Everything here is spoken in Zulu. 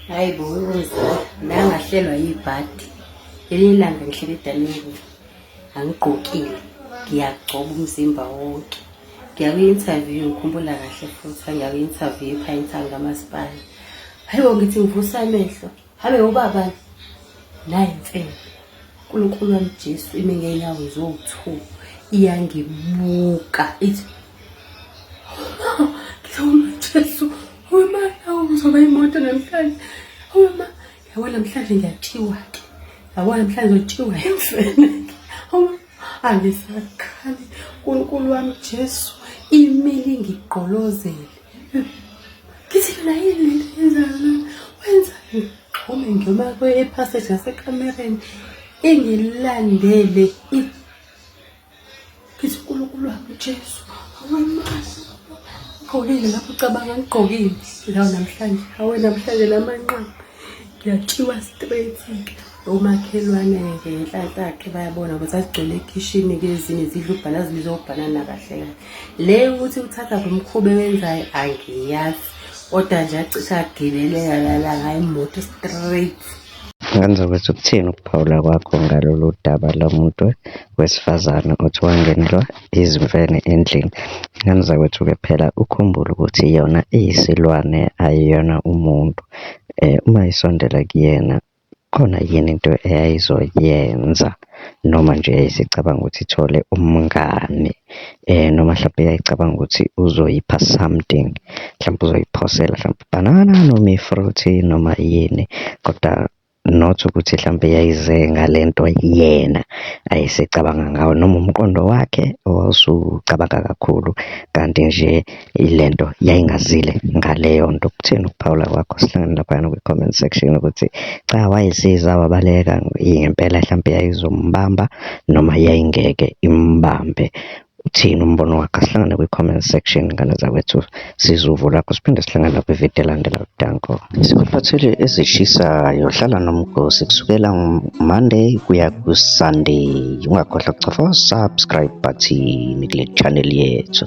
Hayi bo umzala, nangahlelwa yibhadi. Ngelinye ilanga ngihleli e-dining room, angigqokile, ngiyagcoba umzimba wonke. Ngiya kwi-interview, ngikhumbula kahle futhi ngiya kwi-interview ePinetown kamasipala. Hayi bo ngithi ngivusa amehlo, habe ubaba nayi imfene. uNkulunkulu wami Jesu ime ngey'nyawo zowu-two iyangibuka ithi ngizoma Jesu wema nawe uzoba imoto namhlanje wema yabo namhlanje ngiyatshiwa-ke yabo namhlanje utshiwa imfene angisakhali uNkulunkulu wami Jesu imile ingigqolozele ngithi mina yini lento yenzayo lona wenza ngixhume ngiyoma kwe-passage ngasekamereni ingilandele ngithi uNkulunkulu wami Jesu awemasi ngigqokile lapho ucabanga ngigqokile lawo namhlanje awe namhlanje lamanqamu ngiyatshiwa straight-ke omakhelwane-ke ngenhlanhla yakhe bayabona ukuthi azigcwele ekhishini-ke ezinye zidla ubhanana zibiza obhanana kahle kahle le ukuthi uthatha kumkhuba ewenzayo angiyazi kodwa nje acishe agibeleka lalanga imoto straight. Ngane zakwethu, kuthini ukuphawula kwakho ngalolu daba lomuntu wesifazane othi wangenelwa izimfene endlini? Ngane zakwethu-ke phela ukhumbule ukuthi yona iyisilwane ayiyona umuntu. Uma isondela kuyena khona yini into eyayizoyenza noma nje yayisicabanga ukuthi ithole umngani noma hlampe yayicabanga ukuthi uzoyipha something, mhlampe uzoyiphosela hlampe ibhanana noma i-fruit noma yini, koda not ukuthi hlampe yayize ngale nto yena ayesecabanga ngawo noma umqondo wakhe owawusucabanga kakhulu, kanti nje ile nto yayingazile ngaleyo nto. Kuthini ukuphawula kwakho? Sihlangane laphayana kwi-comment section ukuthi cha wayisiza wabaleka ngempela hlampe yayizombamba noma yayingeke imbambe. Uthini umbono wakho? Asihlangane kwi-comment section ngane zakwethu, sizwe uvo lwakho siphinde sihlangane kwividiyo elandelayo. Danko. Sikuphathele ezishisayo, hlala nomgosi kusukela Monday kuya ku-Sunday. Ungakhohlwa ukucofa subscribe button kule channel yethu.